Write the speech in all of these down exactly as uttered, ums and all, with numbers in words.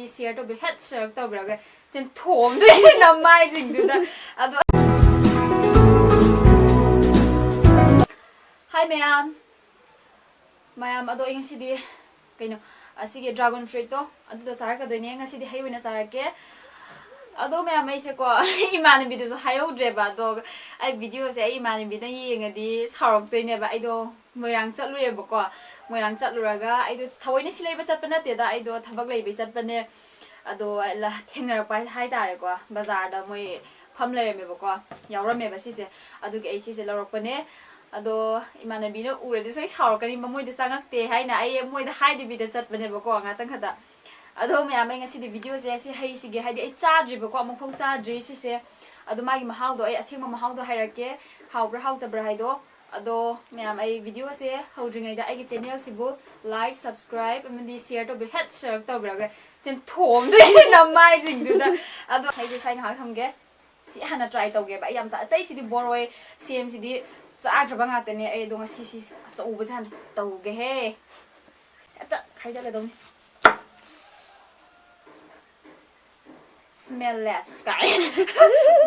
Share ꯇꯧꯕꯤ, ꯍꯦꯠ share ꯇꯧꯕꯤꯔꯒ ꯆꯦꯟꯊꯣꯝꯗꯣꯏꯅꯦ ꯅꯃꯥꯏꯁꯤꯡꯗꯨꯗ꯫ ꯑꯗꯣ, ꯍꯥꯏ ꯃꯌꯥꯝ, ꯃꯌꯥꯝ ꯑꯗꯣ ꯑꯩ ꯉꯁꯤꯗꯤ ꯀꯩꯅꯣ, ꯑꯁꯤꯒꯤ dragon fruitꯇꯣ ꯑꯗꯨꯗꯣ ꯆꯥꯔꯛꯀꯗꯣꯏꯅꯦ꯫ ꯉꯁꯤꯗꯤ ꯍꯩ ꯑꯣꯏꯅ ꯆꯥꯔꯛꯀꯦ꯫ ꯑꯗꯣ ꯃꯌꯥꯝ, ꯑꯩꯁꯦꯀꯣ, ꯏꯃꯥꯟꯅꯕꯤꯗꯨꯁꯨ ꯍꯥꯏꯍꯧꯗ꯭ꯔꯦꯕ꯫ ꯑꯗꯣ ꯑꯩ videoꯁꯦ ꯑꯩ ꯏꯃꯥꯟꯅꯕꯤꯅ ꯌꯦꯡꯉꯗꯤ ꯁꯥꯎꯔꯛꯇꯣꯏꯅꯦꯕ꯫ ꯑꯩꯗꯣ ꯃꯣꯏꯔꯥꯡ ꯆꯠꯂꯨꯔꯦꯕꯀꯣ꯫ ꯃꯣꯏꯔꯥꯡ ꯆꯠꯂꯨꯔꯒ, ꯑꯩꯗꯣ ꯊꯑꯣꯏꯅ ꯁꯤ ꯂꯩꯕ ꯆꯠꯄ ꯅꯠꯇꯦꯗ, ꯑꯩꯗꯣ ꯊꯕꯛ ꯂꯩꯕꯩ ꯆꯠꯄꯅꯦ꯫ ꯑꯗꯣ ꯂ-, ꯊꯦꯡꯅꯔꯛꯄ ꯍꯥꯏ-, ꯍꯥꯏꯇꯥꯔꯦꯀꯣ, ꯕꯖꯥꯔꯗ ꯃꯣꯏ ꯐꯝ ꯂꯩꯔꯝꯃꯦꯕꯀꯣ, ꯌꯥꯎꯔꯝꯃꯦꯕ ꯁꯤꯁꯦ꯫ ꯑꯗꯨꯒꯤ ꯑꯩ ꯁꯤꯁꯦ ꯂꯧꯔꯛꯄꯅꯦ꯫ ꯑꯗꯣ ꯏꯃꯥꯟꯅꯕꯤꯅ ꯎꯔꯗꯤ ꯁꯣꯏ ꯁꯥꯎꯔꯛꯀꯅꯤ, ꯃꯃꯣꯏꯗ ꯆꯪꯉꯛꯇꯦ ꯍꯥꯏꯅ ꯑꯩ ꯃꯣꯏꯗ ꯍꯥꯏꯗꯕꯤꯗ ꯆꯠꯄꯅꯦꯕꯀꯣ, ꯉꯥꯛꯇꯪ ꯈꯛꯇ꯫ ꯑꯗꯣ ꯃꯌꯥꯝ, ꯑꯩ ꯉꯁꯤꯗꯤ videoꯁꯦ ꯁꯤ ꯍꯩꯁꯤꯒꯤ, ꯍꯥꯏꯗꯤ ꯑꯩ ꯆꯥꯗ꯭ꯔꯤꯕꯀꯣ, ꯑꯃꯨꯛꯐꯥꯎ ꯆꯥꯗ꯭ꯔꯤ ꯁꯤꯁꯦ꯫ ꯑꯗꯣ ꯃꯥꯒꯤ ꯃꯍꯥꯎꯗꯣ, ꯑꯩ ꯑꯁꯦꯡꯕ ꯃꯍꯥꯎꯗꯣ ꯍꯥꯏꯔꯛꯀꯦ, ꯍꯥꯎꯕ꯭ꯔꯥ ꯍꯥꯎꯇꯕ꯭ꯔꯥ ꯍꯥꯏꯗꯣ꯫ ꯑꯗꯣ ꯃꯌꯥꯝ, ꯑꯩ videoꯁꯦ ꯍꯧꯗ꯭ꯔꯤꯉꯩꯗ ꯑꯩꯒꯤ channelꯁꯤꯕꯨ like, subscribe ꯑꯃꯗꯤ share ꯇꯧꯕꯤꯔꯒ, ꯍꯦꯠ ꯁꯦꯌꯔ ꯇꯧꯕꯤꯔꯒ ꯆꯦꯟꯊꯣꯝꯗꯣꯏꯅꯦ ꯅꯃꯥꯏꯁꯤꯡꯗꯨꯗ꯫ ꯑꯗꯣ ꯑꯩꯁꯦ ꯁ꯭ꯋꯥꯏ ꯉꯥꯏꯍꯥꯛ ꯊꯝꯒꯦ꯫ ꯁꯤ ꯍꯥꯟꯅ try ꯇꯧꯒꯦꯕ꯫ ꯑꯩ ꯌꯥꯝ ꯆꯥ-, ꯑꯇꯩꯁꯤꯗꯤ ꯕꯣꯔꯣꯏ, ꯁꯦꯝꯁꯤꯗꯤ ꯆꯥꯈ꯭ꯔꯕ ꯉꯥꯛꯇꯅꯦ꯫ ꯑꯩ ꯑꯗꯣ ꯉꯁꯤ ꯁꯤ ꯑꯆꯧꯕꯁꯦ ꯍꯥꯟꯅ ꯇꯧꯒꯦꯍꯦ꯫ ꯍꯦꯛꯇ ꯈꯥꯏꯗꯠꯂꯗꯧꯅꯤ꯫ Smellless ꯀꯥꯏ꯫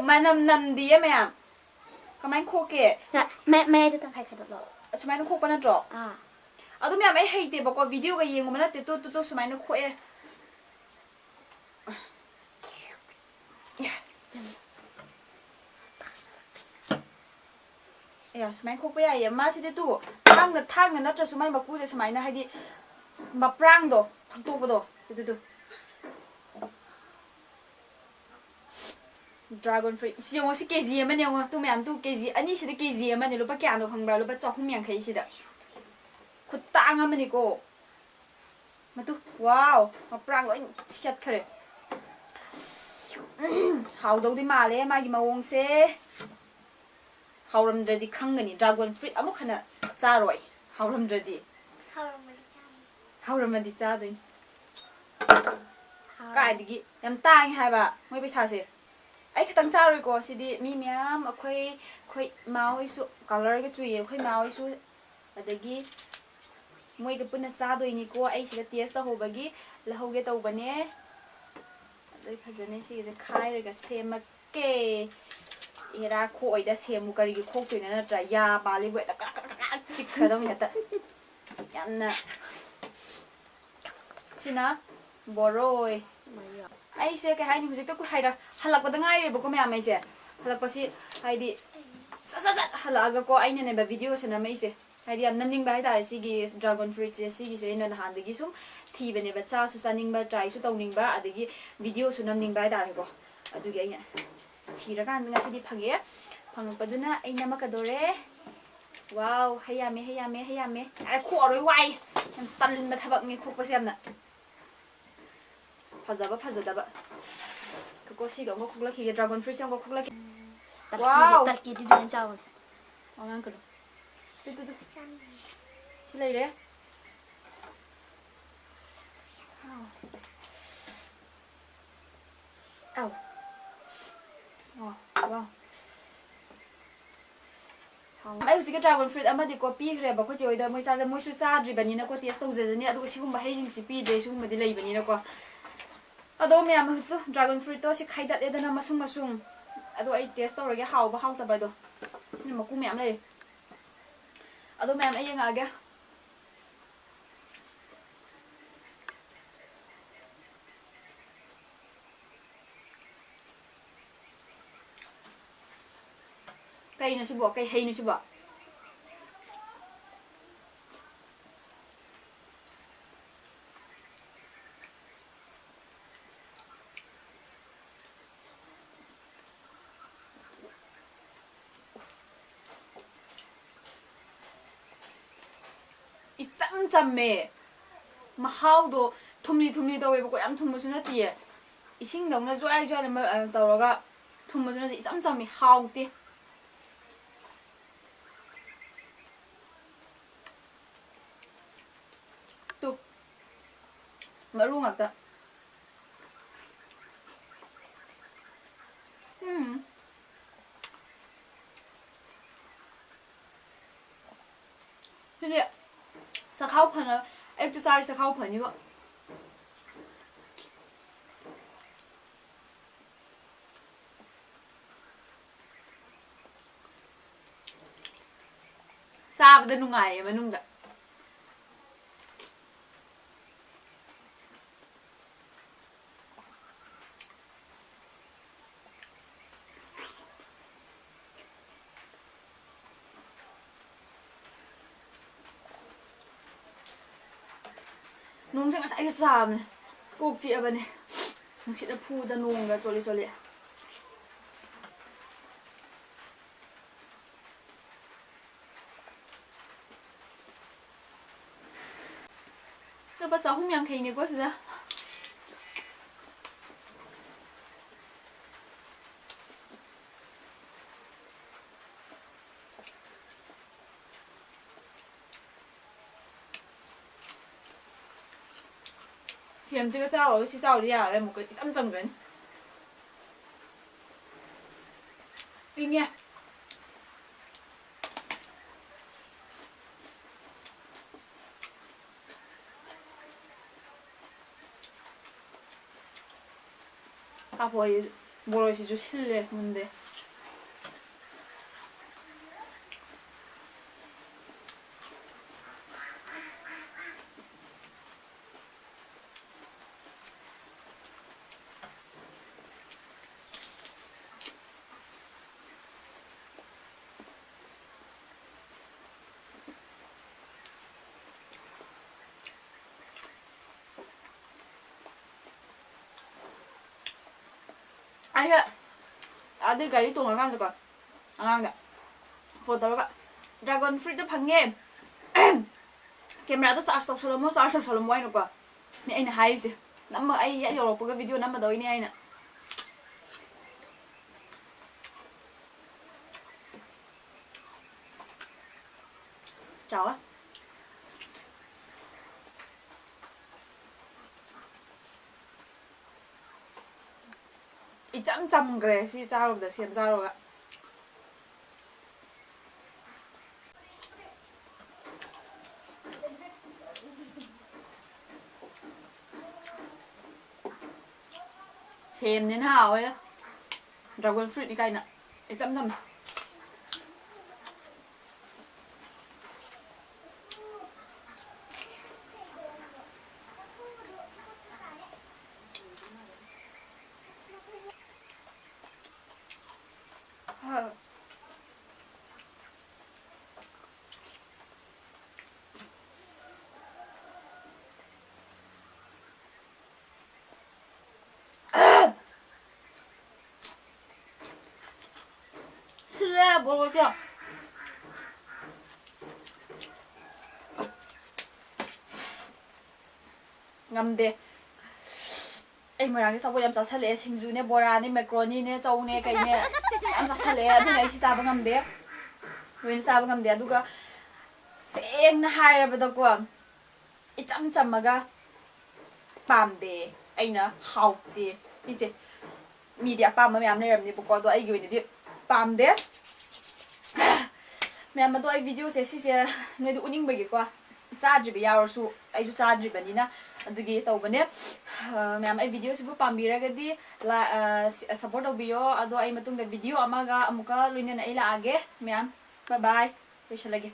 ꯃꯅꯝ ꯅꯝꯗꯤꯌꯦ ꯃꯌꯥꯝ꯫ ꯀꯃꯥꯏꯅ ꯈꯣꯛꯀꯦ? ꯃ-, ꯃ-, ꯃꯌꯥꯏꯗ ꯇꯪꯈꯥꯏ ꯈꯥꯏꯗꯣꯛꯂꯣ꯫ ꯑꯁꯨꯃꯥꯏꯅ ꯈꯣꯛꯄ ꯅꯠꯇ꯭ꯔꯣ? ꯑꯥ꯫ ꯑꯗꯨ ꯃꯌꯥꯝ, ꯑꯩ ꯍꯩꯇꯦꯕꯀꯣ, videoꯒ ꯌꯦꯡꯉꯨꯕ ꯅꯠꯇꯦ꯫ ꯇꯨ, ꯇꯨ, ꯇꯨ, ꯁꯨꯃꯥꯏꯅ ꯈꯣꯛꯑꯦ꯫ ꯑꯦ, ꯁꯨꯃꯥꯏꯅ ꯈꯣꯛꯄ ꯌꯥꯏꯌꯦ꯫ ꯃꯥꯁꯤꯗꯤ ꯇꯨ, ꯊꯥꯡꯅ, ꯊꯥꯡꯅ ꯅꯠꯇ꯭ꯔꯁꯨ ꯃꯥꯏ ꯃꯀꯨꯁꯦ ꯁꯨꯃꯥꯏꯅ, ꯍꯥꯏꯗꯤ ꯃꯄ꯭ꯔꯥꯡꯗꯣ ꯐꯛꯇꯣꯛꯄꯗꯣ, ꯑꯗꯨꯗꯣ꯫ Dragon fruit꯫ ꯁꯤ ꯌꯦꯡꯉꯣ, ꯁꯤ KG ꯑꯃꯅꯦ ꯌꯦꯡꯉꯣ꯫ ꯇꯨ ꯃꯌꯥꯝ, ꯇꯨ KG ꯑꯅꯤꯁꯤꯗ KG ꯑꯃꯅꯦ꯫ ꯂꯨꯄꯥ ꯀꯌꯥꯅꯣ ꯈꯪꯕ꯭ꯔꯥ? ꯂꯨꯄꯥ ꯆꯍꯨꯝ ꯌꯥꯡꯈꯩ ꯁꯤꯗ꯫ ꯈꯨꯇꯥꯡ ꯑꯃꯅꯤꯀꯣ꯫ ꯃꯇꯨ, wow! ꯃꯄ꯭ꯔꯥꯡ ꯂꯣꯏ ꯁꯦꯠꯈ꯭ꯔꯦ꯫ ꯎꯝ, ꯍꯥꯎꯗꯧꯗꯤ ꯃꯥꯜꯂꯦ ꯃꯥꯒꯤ ꯃꯑꯣꯡꯁꯦ꯫ ꯍꯥꯎꯔꯝꯗ꯭ꯔꯗꯤ ꯈꯪꯒꯅꯤ꯫ Dragon fruit ꯑꯃꯨꯛ ꯍꯟꯅ ꯆꯥꯔꯣꯏ, ꯍꯥꯎꯔꯝꯗ꯭ꯔꯗꯤ꯫ ꯍꯥꯎꯔꯝꯃꯗꯤ ꯆꯥꯅꯤ꯫ ꯍꯥꯎꯔꯝꯃꯗꯤ ꯆꯥꯗꯣꯏꯅꯤ꯫ ꯍꯥꯎꯔꯝꯃꯗꯤ꯫ ꯀꯥꯏꯗꯒꯤ ꯌꯥꯝ ꯇꯥꯡꯉꯦ ꯍꯥꯏꯕ ꯃꯣꯏ ꯄꯩꯁꯥꯁꯦ꯫ ꯑꯩ ꯈꯤꯇꯪ ꯆꯥꯔꯣꯏꯀꯣ꯫ ꯁꯤꯗꯤ ꯃꯤ ꯃꯌꯥꯝ, ꯑꯩꯈꯣꯏ, ꯑꯩꯈꯣꯏ ꯏꯃꯥ ꯍꯣꯏꯁꯨ, colourꯒ ꯆꯨꯏꯌꯦ꯫ ꯑꯩꯈꯣꯏ ꯏꯃꯥ ꯍꯣꯏꯁꯨ, ꯑꯗꯒꯤ ꯃꯣꯏꯒ ꯄꯨꯟꯅ ꯆꯥꯗꯣꯏꯅꯤꯀꯣ꯫ ꯑꯩ ꯁꯤꯗ taste ꯇꯧꯍꯧꯕꯒꯤ ꯂꯧꯍꯧꯒꯦ ꯇꯧꯕꯅꯦ꯫ ꯑꯩ ꯐꯖꯅ ꯁꯤꯒꯤꯁꯦ ꯈꯥꯏꯔꯒ ꯁꯦꯝꯃꯛꯀꯦ꯫ ꯑꯦꯔꯥ, ꯈꯣꯛꯑꯣꯏꯗ, ꯁꯦꯝꯕꯨ ꯀꯔꯤꯒꯤ ꯈꯣꯛꯇꯣꯏꯅꯣ ꯅꯠꯇ꯭ꯔꯥ? ꯌꯥ ꯄꯥꯜꯂꯤꯕꯨ ꯍꯦꯛꯇ ꯀ꯭ꯔꯛ ꯀ꯭ꯔꯛ ꯀ꯭ꯔꯛ ꯆꯤꯛꯈ꯭ꯔꯗꯧꯅꯤ ꯍꯦꯛꯇ꯫ ꯌꯥꯝꯅ꯫ ꯁꯤꯅ ꯕꯣꯔꯣꯏ꯫ ꯑꯩꯁꯦ ꯀꯩ ꯍꯥꯏꯅꯤ, ꯍꯧꯖꯤꯛꯇ ꯀꯨ-, ꯍꯥꯏꯔ-, ꯍꯜꯂꯛꯄꯗ ꯉꯥꯏꯔꯦꯕꯀꯣ ꯃꯌꯥꯝ꯫ ꯑꯩꯁꯦ ꯍꯜꯂꯛꯄꯁꯤ ꯍꯥꯏꯗꯤ ꯁꯠ ꯁꯠ ꯁꯠ ꯍꯜꯂꯛꯑꯒꯀꯣ ꯑꯩꯅꯅꯦꯕ ꯚꯤꯗꯤꯑꯣꯁꯦ ꯅꯝꯃꯛꯏꯁꯦ꯫ ꯍꯥꯏꯗꯤ ꯌꯥꯝ ꯅꯝꯅꯤꯡꯕ ꯍꯥꯏꯇꯥꯔꯦ ꯁꯤꯒꯤ dragon fruitꯁꯦ꯫ ꯁꯤꯒꯤꯁꯦ ꯑꯩꯅ ꯅꯍꯥꯟꯗꯒꯤ ꯁꯨꯝ ꯊꯤꯕꯅꯦꯕ, ꯆꯥꯁꯨ ꯆꯥꯅꯤꯡꯕ, tryꯁꯨ ꯇꯧꯅꯤꯡꯕ, ꯑꯗꯒꯤ ꯚꯤꯗꯤꯑꯣꯁꯨ ꯅꯝꯅꯤꯡꯕ ꯍꯥꯏꯇꯥꯔꯦꯀꯣ꯫ ꯑꯗꯨꯒꯤ ꯑꯩꯅ ꯊꯤꯔꯀꯥꯟꯗ ꯉꯁꯤꯗꯤ ꯐꯪꯉꯦ꯫ ꯐꯪꯉꯛꯄꯗꯨꯅ ꯑꯩ ꯅꯝꯃꯛꯀꯗꯣꯔꯦ꯫ Wow, ꯍꯩ ꯌꯥꯝꯃꯦ, ꯍꯩ ꯌꯥꯝꯃꯦ, ꯍꯩ ꯌꯥꯝꯃꯦ꯫ ꯑꯦ, ꯈꯣꯛꯑꯔꯣꯏ, ꯋꯥꯏ꯫ ꯌꯥꯝ ꯇꯟꯕ ꯊꯕꯛꯅꯤ ꯈꯣꯛꯄꯁꯦ ꯌꯥꯝꯅ꯫ ꯐꯖꯕ ꯐꯖꯗꯕ꯫ ꯀꯣ, ꯁꯤꯒ ꯑꯃꯨꯛ ꯈꯣꯛꯂꯛꯈꯤꯒꯦ, dragon fruitꯁꯦ ꯑꯃꯨꯛ ꯈꯣꯛꯂꯛꯈꯤ꯫ Turkey-, Wow! ꯇꯔꯀꯤꯗꯨꯗꯤ ꯑꯩꯅ ꯆꯥꯎꯔꯦ꯫ ꯋꯥ ꯉꯥꯡꯒꯅꯨ꯫ Two, two, two. ꯁꯤ ꯂꯩꯔꯦ꯫ ꯑꯧ꯫ ꯋꯥ, ꯋꯥ꯫ ꯑꯩ ꯍꯧꯖꯤꯛꯀꯤ dragon fruit ꯑꯃꯗꯤꯀꯣ ꯄꯤꯈ꯭ꯔꯦꯕ ꯑꯩꯈꯣꯏ ꯆꯦ ꯍꯣꯏꯗ꯫ ꯃꯣꯏ ꯆꯥꯖ-, ꯃꯣꯏꯁꯨ ꯆꯥꯗ꯭ꯔꯤꯕꯅꯤꯅꯀꯣ, taste ꯇꯧꯖꯖꯅꯤ꯫ ꯑꯗꯨꯒ ꯁꯤꯒꯨꯝꯕ ꯍꯩꯁꯤꯡꯁꯤ ꯄꯤꯗ꯭ꯔꯦ, ꯁꯤꯒꯨꯝꯕꯗꯤ ꯂꯩꯕꯅꯤꯅꯀꯣ꯫ ꯑꯗꯣ ꯃꯌꯥꯝ ꯍꯧꯖꯤꯛ dragon fruitꯇꯣ ꯁꯤ ꯈꯥꯏꯗꯠꯂꯦꯗꯅ ꯃꯁꯨꯡ ꯃꯁꯨꯡ꯫ ꯑꯗꯣ ꯑꯩ taste ꯇꯧꯔꯒꯦ ꯍꯥꯎꯕ ꯍꯥꯎꯇꯕꯗꯣ꯫ ꯁꯤꯅ ꯃꯀꯨ ꯃꯌꯥꯝ ꯂꯩꯔꯦ꯫ ꯑꯗꯣ ꯃꯌꯥꯝ ꯑꯩ ꯌꯦꯡꯉꯛꯑꯒꯦ꯫ ꯀꯩꯅꯣ ꯁꯤꯕꯣ? ꯀꯩ ꯍꯩꯅꯣ ꯁꯤꯕꯣ? ꯏꯆꯝ ꯆꯝꯃꯦ꯫ ꯃꯍꯥꯎꯗꯣ ꯊꯨꯝꯂꯤ ꯊꯨꯝꯂꯤ ꯇꯧꯋꯦꯕꯀꯣ, ꯌꯥꯝ ꯊꯨꯝꯕꯁꯨ ꯅꯠꯇꯤꯌꯦ꯫ ꯏꯁꯤꯡꯗꯧꯅ ꯖ꯭ꯋꯥꯏ ꯖ꯭ꯋꯥꯏꯅ ꯃ-, ꯑ, ꯇꯧꯔꯒ ꯊꯨꯝꯕꯁꯨ ꯅꯠꯇꯦ, ꯏꯆꯝ ꯆꯝꯃꯦ, ꯍꯥꯎꯇꯦ꯫ ꯇꯨ꯫ ꯃꯔꯨ ꯉꯥꯛꯇ꯫ ꯎꯝ꯫ ꯁꯤꯗꯤ ꯆꯈꯥꯎ ꯐꯅ, ꯑꯌꯨꯛꯇ ꯆꯥꯔꯗꯤ ꯆꯈꯥꯎ ꯐꯅꯤꯕꯣ꯫ ꯆꯥꯕꯗ ꯅꯨꯡꯉꯥꯏꯌꯦ ꯃꯅꯨꯡꯗ꯫ ꯅꯣꯡꯁꯦ ꯉꯁꯥꯏꯗ ꯇꯥꯕꯅꯦ꯫ ꯀꯣꯛ ꯆꯤꯛꯑꯕꯅꯦ꯫ ꯅꯨꯡꯁꯤꯠꯅ ꯐꯨꯗ ꯅꯣꯡꯒ ꯆꯣꯠꯂꯤ ꯆꯣꯠꯂꯤ꯫ ꯂꯨꯄꯥ ꯆꯍꯨꯝ ꯌꯥꯡꯈꯩꯅꯤꯀꯣ ꯁꯤꯗ꯫ ꯁꯦꯝꯁꯤꯒ ꯆꯥꯎꯔꯒ ꯁꯤ ꯆꯥꯎꯗꯤ ꯌꯥꯔꯔꯣꯏ, ꯑꯃꯨꯛꯀ ꯏꯆꯝ ꯆꯝꯈ꯭ꯔꯅꯤ꯫ ꯏꯪꯉꯦ꯫ ꯀꯥꯐꯣꯏ ꯕꯣꯔꯣꯏꯁꯤꯁꯨ ꯁꯤꯜꯂꯦ, ꯃꯨꯟꯗꯦ꯫ ꯑꯩꯁꯦ ꯑꯗꯨꯏ ꯒꯥꯔꯤ ꯇꯣꯡꯉꯀꯥꯟꯗꯀꯣ, ꯑꯉꯥꯡꯗ ꯐꯣꯟ ꯇꯧꯔꯒ, "ꯗ꯭ꯔꯥꯒꯣꯟ ꯐ꯭ꯔꯨꯏꯠꯇꯣ ꯐꯪꯉꯦ, ꯀꯦꯃꯦꯔꯥꯗꯣ ꯆꯥꯔꯖ ꯇꯧꯁꯜꯂꯝꯃꯣ, ꯆꯥꯔꯖ ꯇꯧꯁꯜꯂꯝꯃꯣ" ꯍꯥꯏꯅꯀꯣ꯫ ꯅꯦ ꯑꯩꯅ ꯍꯥꯏꯔꯤꯁꯦ, ꯅꯝꯃ ꯑꯩ ꯍꯦꯛ ꯌꯧꯔꯛꯄꯒ ꯚꯤꯗꯤꯑꯣ ꯅꯝꯃꯗꯧꯅꯤ ꯍꯥꯏꯅ꯫ ꯆꯥꯎꯋꯦ꯫ ꯏꯆꯝ ꯆꯝꯈ꯭ꯔꯦ ꯁꯤ ꯆꯥꯔꯨꯕꯗ, ꯁꯦꯝ ꯆꯥꯔꯨꯔꯒ꯫ ꯁꯦꯝꯅꯦꯅ ꯍꯥꯎꯋꯦ꯫ ꯗ꯭ꯔꯥꯒꯣꯟ ꯐ꯭ꯔꯨꯏꯠꯅꯤ ꯀꯥꯏꯅ ꯏꯆꯝ ꯆꯝꯃꯦ꯫ ꯁꯤꯜꯂꯦ ꯃꯣꯔꯣꯛꯁꯦ꯫ ꯉꯝꯗꯦ꯫ ꯑꯩ ꯃꯣꯏꯔꯥꯡꯒꯤ ꯑꯆꯥꯄꯣꯠ ꯌꯥꯝ ꯆꯥꯁꯜꯂꯛꯑꯦ꯫ ꯁꯤꯡꯖꯨꯅꯦ, ꯕꯣꯔꯥꯅꯦ, ꯃꯦꯀ꯭ꯔꯣꯅꯤꯅꯦ, ꯆꯧꯅꯦ, ꯀꯩꯅꯦ, ꯌꯥꯝ ꯆꯥꯁꯜꯂꯛꯑꯦ꯫ ꯑꯗꯨꯅ ꯑꯩ ꯁꯤ ꯆꯥꯕ ꯉꯝꯗꯦ꯫ ꯂꯣꯏꯅ ꯆꯥꯕ ꯉꯝꯗꯦ꯫ ꯑꯗꯨꯒ ꯁꯦꯡꯅ ꯍꯥꯏꯔꯕꯗꯀꯣ, ꯏꯆꯝ ꯆꯝꯃꯒ ꯄꯥꯝꯗꯦ꯫ ꯑꯩꯅ ꯍꯥꯎꯇꯦ ꯁꯤꯁꯦ꯫ ꯃꯤꯗꯤ ꯑꯄꯥꯝꯕ ꯃꯌꯥꯝ ꯂꯩꯔꯝꯅꯦꯕꯀꯣ, ꯑꯗꯣ ꯑꯩꯒꯤ ꯑꯣꯏꯅꯗꯤ ꯄꯥꯝꯗꯦ꯫ ꯃꯌꯥꯝ, ꯑꯗꯣ ꯑꯩ ꯚꯤꯗꯤꯑꯣꯁꯦ ꯁꯤꯁꯦ ꯅꯣꯏꯗ ꯎꯠꯅꯤꯡꯕꯒꯤꯀꯣ, ꯆꯥꯗ꯭ꯔꯤꯕ ꯌꯥꯎꯔꯁꯨ, ꯑꯩꯁꯨ ꯆꯥꯗ꯭ꯔꯤꯕꯅꯤꯅ, ꯑꯗꯨꯒꯤ ꯇꯧꯕꯅꯦ꯫ ꯑ, ꯃꯌꯥꯝ, ꯑꯩ ꯚꯤꯗꯤꯑꯣꯁꯤꯕꯨ ꯄꯥꯝꯕꯤꯔꯒꯗꯤ ꯂꯥ-, ꯑ, ꯁꯤ-, ꯁꯞꯄꯣꯔꯠ ꯇꯧꯕꯤꯌꯣ꯫ ꯑꯗꯣ ꯑꯩ ꯃꯇꯨꯡꯗ ꯚꯤꯗꯤꯑꯣ ꯑꯃꯒ ꯑꯃꯨꯛꯀ ꯂꯣꯏꯅꯅ ꯑꯩ ꯂꯥꯛꯑꯒꯦ꯫ ꯃꯌꯥꯝ, ꯕꯥꯏ ꯕꯥꯏ꯫ ꯂꯣꯏꯁꯤꯜꯂꯒꯦ꯫